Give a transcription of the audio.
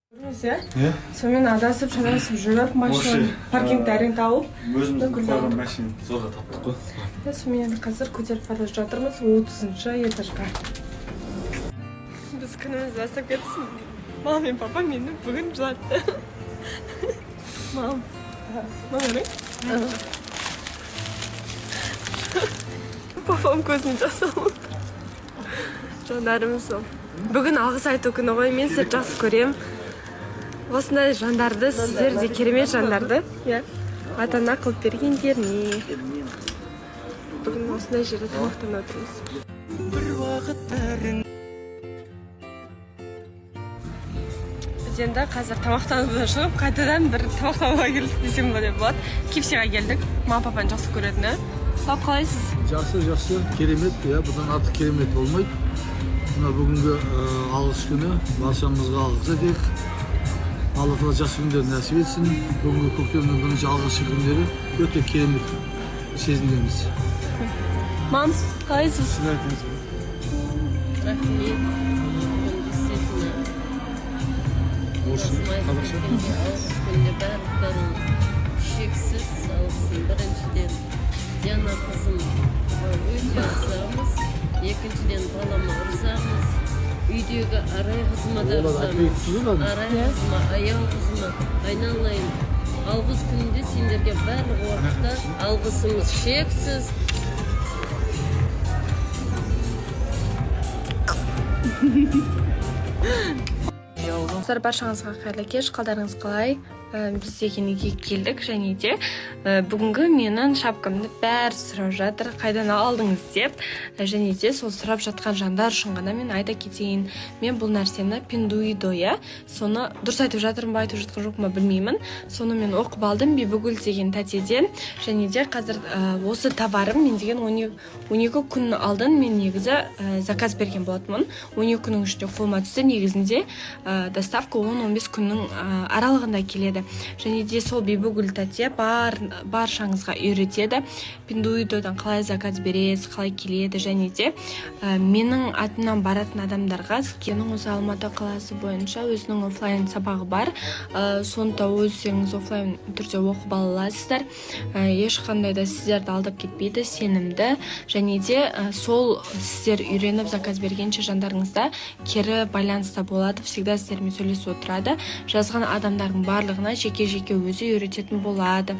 Көрдіңіз, иә? Иә. Сонымен адасып шатасып жүріп, машина Вообще, паркингті әрең тауып, өзіміздің Бүкіл қойған алдық. машинаны зорға таптық қой. Иә, сонымен енді қазір көтеріп бара жатырмыз 30-этажға. Біз күнімізді бастап кеттік. Мама мен папа мені бүгін жылатты. Мам, мама, папам көзіне жас алып отыр. Жандарым сол. Бүгін алғыс айту күні ғой, мен сіздерді жақсы көремін. Осындай жандарды, сіздер де керемет жандарды, иә, ата ана қылып бергендеріне. Бүгін осындай жерде тамақтанып отырмыз. Бір уақыт бәрін Біз енді қазір тамақтанудан шығып, қайтадан бір тамақтануға келдік десем де болады. KFC-ға келдік. Мама, папаны жақсы көретіні. Пап, қалайсыз? Жақсы, жақсы, керемет, иә, бұдан артық керемет болмайды. Мына бүгінгі алғыс күні, баршамызға алғыс айтайық. Алла тағала жақсы күндер нәсіп етсін. Бүгінгі көктемнің бірінші алғашқы күндері өте керемет сезімдеміз. Мам, қалайсыз? Сіз айтыңыз. Рахмет. Бүгін действительно Орысша, қазақша. алғыс күнде барлықтарың шексіз алғысым. Біріншіден, Диана қызым өте ырзамыз, екіншіден, балама ырзамыз, үйдегі Арай қызыма да Олар айтпай ырзамыз. күтті. Арай қызыма, Аян қызыма, айналайын, алғыс күнінде сендерге барлық уақытта алғысымыз шексіз. Достар, баршаңызға қайырлы кеш, қалдарыңыз қалай? Біз деген үйге келдік және де бүгінгі менің шапкамды бәрі сұрап жатыр, қайдан алдыңыз деп. Және де сол сұрап жатқан жандар үшін ғана мен айта кетейін. Мен бұл нәрсені Пиндуидо, иә, соны дұрыс айтып жатырмын ба, айтып жатқан жоқпын ба, білмеймін. Соны мен оқып алдым Бибігүл деген тәтеден. Және де қазір осы товарым мен деген 12 күн алдын мен негізі заказ берген болатынмын. 12 күннің ішінде қолыма түсті. Негізінде доставка 10-15 күннің аралығында келеді. Және де сол Бибігүл тәте баршаңызға үйретеді, Пиндуидодан қалай заказ бересіз, қалай келеді. Және де менің атымнан баратын адамдарға менің осы Алматы қаласы бойынша өзінің оффлайн сабағы бар. Соны да өздеріңіз оффлайн түрде оқып ала аласыздар. Ешқандай да сіздерді алдап кетпейді, сенімді. Және де сол сіздер үйреніп заказ бергенше жандарыңызда кері байланыста болады, всегда сіздермен сөйлесіп отырады. Жазған адамдардың барлығына жеке жеке өзі үйрететін болады.